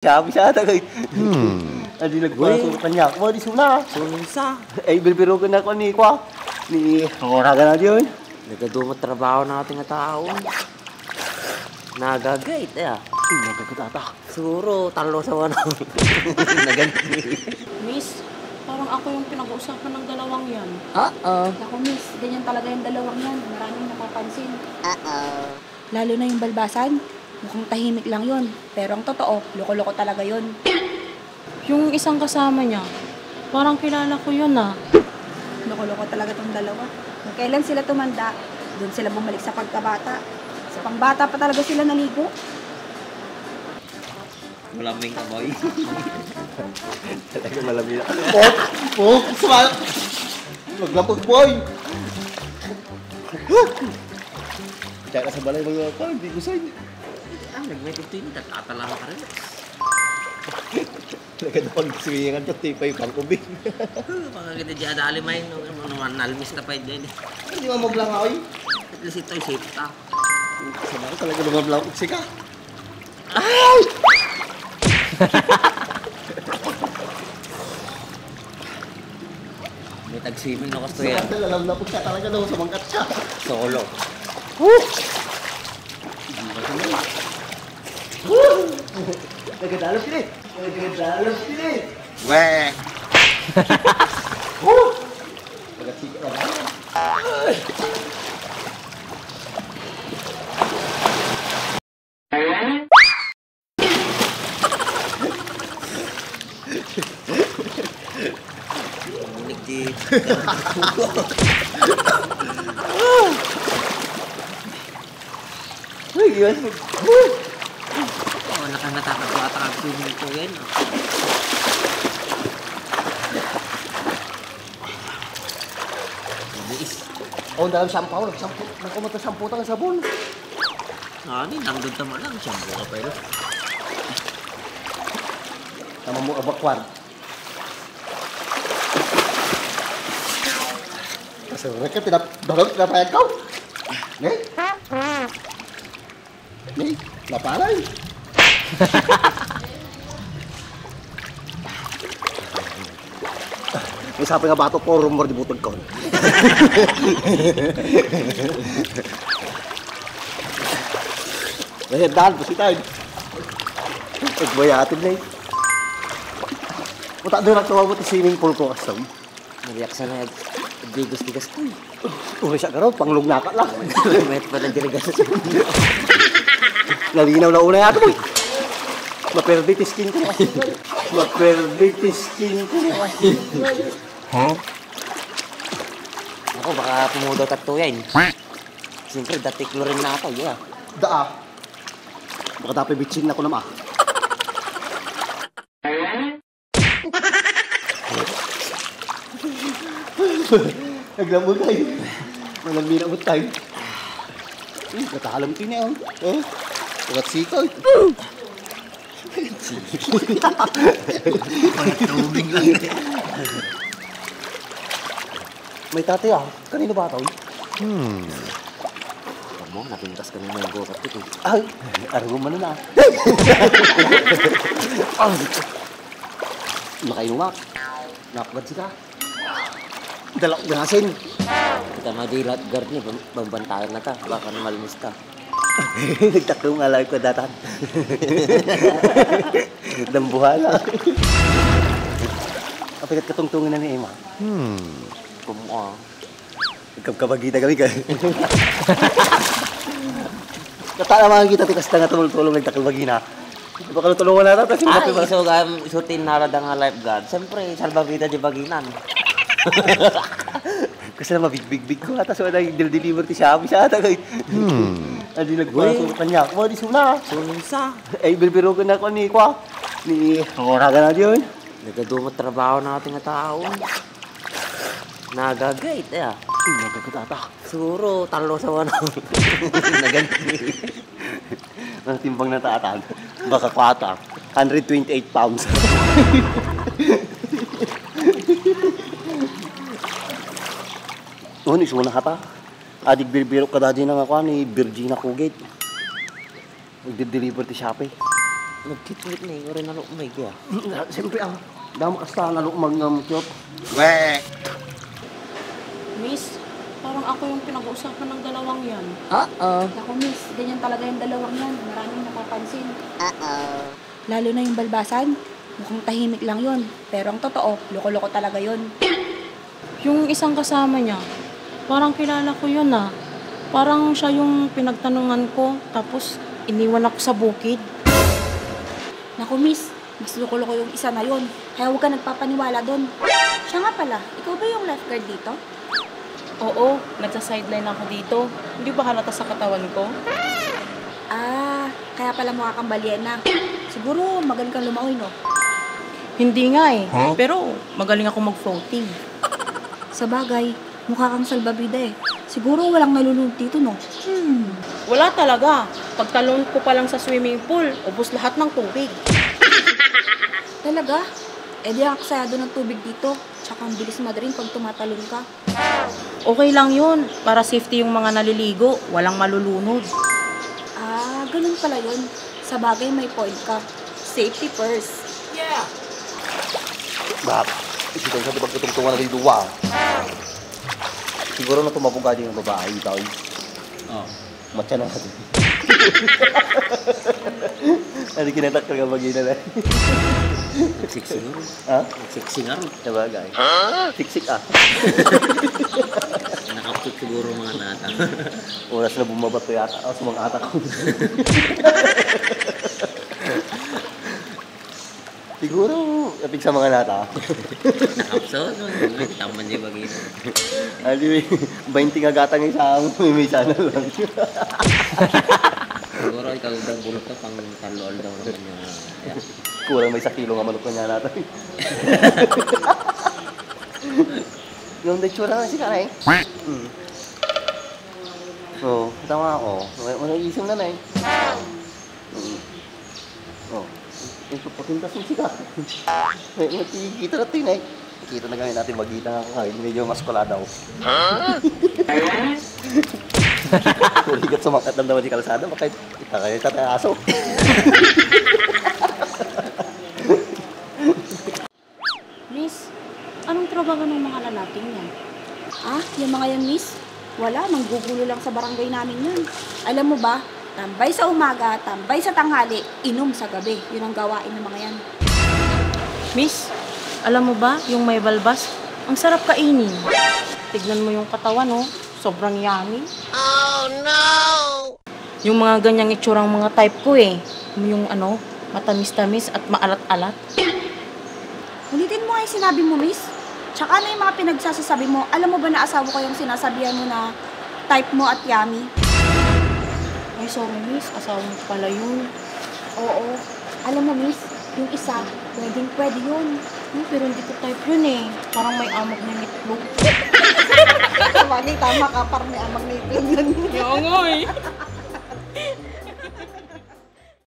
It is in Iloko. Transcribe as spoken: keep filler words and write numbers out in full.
Sabi sa ata kay. Hmm. Adi nagpasok kaniak. Mo, di suna. Sunsa. Ay, birbirugan na ko ni kwa. Ni, ang oragan na diyon. Nagadu met trabaho na ating tao. Nagagay, eh, ah. Ay, nagagay ata. Siguro, talo sa walo. Nagan- Miss, parang ako yung pinag-uusapan ng dalawang yan. Oo. Naku, miss, ganyan talaga yung dalawang yan. Maraming napapansin. Oo. Lalo na yung balbasan, mukhang tahimik lang yun. Pero ang totoo, loko-loko talaga yun. Yung isang kasama niya, parang kilala ko yun, ah. Loko-loko talaga tong dalawa. Kung kailan sila tumanda, doon sila bumalik sa pagkabata. Sa pangbata pa talaga sila naligo. Malaming ka, boy. Talaga malaming na. Oh! Oh! Sumal-, maglapag, boy! Tsaka sa balay, mga pa, hindi ko sa'yo. Ah, nagmay ito yung nagtatalahan ka rin. Talaga na pag swingan ka, tipay pang kubing. Huh, mga ganda dyan, dali may, no, ano naman, nalmis na pa yun dyan, eh. Hindi mo maglangaw, eh. At least ito, safe ka. Sa mga talaga lumablaw, sika. Ay! May tagsimin na gusto yan. Sa alam na po siya talaga daw, sumangkat siya. Solo. Woo! Woo! Nagadalap sila eh. Nagadalap sila eh. Weh! Woo! Nagasikat na ba? Uy, yun. Oh, naka-, nakakagwata ka swimming pool yan, oh. Mabilis. Oh, ang dami sampaw. Nagsampu-, nagkumata sampu tang sabon. Ani, nangdod tama lang. Sampu ka pa yun. Tama mo, abakwan. Kasi reka, pinap-, balot, pinapayag ko. Ne? Ni, naparay. May sapay nga bato, puro rumor di butog ko. May daan, pusitay. Nagbayatid na eh. Puta, doon ang tumabot sa swimming pool ko, custom. Nariyak sana yung digos-digos ko eh. Uri siya garo, panglog na ka lang. Mayat pa na dirigas sa swimming pool. Nalinaw na una yata, boy. Maperde ti skin ko. Maperde ti skin ko. Ha? Ako, baka pumudaw tatto yan. Siyempre, dati chlorine na ata, yeah. Daa. Baka dapat bitching na ko naman. Naglambo tayo. Malambi na mo tayo. Eh, natalam ko na, oh. Oh, ulat sikaw. Tubig lang eh. May tatay, ah. Kanino ba ito? Hmm. Amo, napintas ka ng mango, kapit, eh. Ay, argo man na. Nakainumak. Napagad sika. Dalak ganasin. Kita madi lifeguard ni, bam-, bambantayan na ta. Baka na malmis ta. Nagtaklo nga life ko datan. Dambuhala. Kapikat katungtungan na ni Emma. Hmm. Kumuha. Nagkabkabagita kami kay. Kata na makikita ti kasta nga tumultulong nagtakal bagina. Baka tulungan na ta, tas yung Ah, bati ba? Iso gam-, iso tinarad nga lifeguard. Siyempre, salbabida di baginan. Kasi na mabigbig ko ata, so na deliver ti Shopee sa ata kay. Hmm. Adi nagpasok kaniak. Mo, di suna. Sunsa. Ay, birbirugan na ko ni kwa. Ni, ang oragan na diyon. Nagadu met trabaho na ating tao. Nagagay, eh, ah. Uy, nagagay ata. Siguro, talo sa walo. Nagagay. Ang timbang na taatan. Baka kwata. Hundred twenty-eight pounds. Ano, iso na ka pa? Adik birbiro ka dadi na nga kwa ni Virgina Kugit. Magde-deliver ti Shopee. Nagkitmit na yung rin nalukmay kaya. Siyempre, ah. Damo kasta nalukmag nga mukyot. Weh! Miss, parang ako yung pinag-uusapan ng dalawang yan. Oo. Naku, miss, ganyan talaga yung dalawang yan. Maraming napapansin. Oo. Lalo na yung balbasan. Mukhang tahimik lang yun. Pero ang totoo, loko-loko talaga yun. Yung isang kasama niya, parang kilala ko yun, ah. Parang siya yung pinagtanungan ko, tapos iniwan ako sa bukid. Naku, miss, mas loko-loko yung isa na yun. Kaya huwag ka nagpapaniwala dun. Siya nga pala, ikaw ba yung lifeguard dito? Oo, nagsa-sideline ako dito. Hindi ba halata sa katawan ko? Ah, kaya pala mukha kang balyena. Siguro magaling kang lumangoy, no? Hindi nga eh. Huh? Pero magaling ako mag-floating. Sabagay, mukha kang salbabida eh. Siguro walang nalulunod dito, no? Hmm, wala talaga. Pagtalon ko pa lang sa swimming pool, ubos lahat ng tubig. Talaga? Eh di ang aksayado ng tubig dito. Tsaka ang bilis madrin pag tumatalon ka. Okay lang yun. Para safety yung mga naliligo. Walang malulunod. Ah, ganun pala yun. Sabagay, may point ka. Safety first. Yeah! Bab, isipin sa di pagkutungtungan na ding duwa. Siguro na tumabog ka din yung babae, ikaw. Oh. Matya na natin. Ano kinatakal ka mag-ina na? Sexy nga. Ha? Sexy nga ron. Sabagay. Siksik ah. Nakapsot siguro mga nata. Oras na bumabato yata. Oh, sumang atak ko. Siguro, apig sa mga nata. Nakapsot, no? Taman di bagay. Adi, bainti nga gatang isa mo, may sana lang. Siguro ikaw daw bulto pang talo daw naman yung, ah, ya. Kurang may sakilo nga manok kanya natin. Yung detsura na si Kanay. Hmm. Oo, tama ako. May, may isang na na eh. Hmm. Oh. Ito, patintas mo sika. May, may kita na tinay. Kita na kami natin magita nga kakain. Medyo mas kuladaw. Huh? Kuligat sumakat lang naman di kalsada. Makay, kita kayo tatay aso. Miss, anong trabaho ng mga lalaking yan? Ah, yung mga yan, miss? Wala, nanggugulo lang sa barangay namin yan. Alam mo ba, tambay sa umaga, tambay sa tanghali, inom sa gabi. Yun ang gawain ng mga yan. Miss, alam mo ba, yung may balbas, ang sarap kainin. Tignan mo yung katawan, oh. Sobrang yummy. Oh, no! Yung mga ganyang itsurang mga type ko eh. Yung ano, matamis-tamis at maalat-alat. Ulitin mo nga yung sinabi mo, miss. Tsaka ano yung mga pinagsasasabi mo? Alam mo ba na asawa ko yung sinasabihan mo na type mo at yummy? Ay, sorry, miss. Asawa mo pala yun. Oo. Alam mo, miss, yung isa, pwedeng pwede yun. Hmm, pero hindi ko type yun eh. Parang may amag na itlog. Sabagay, tama ka. Parang may amag na itlog yun. Kaya nga eh.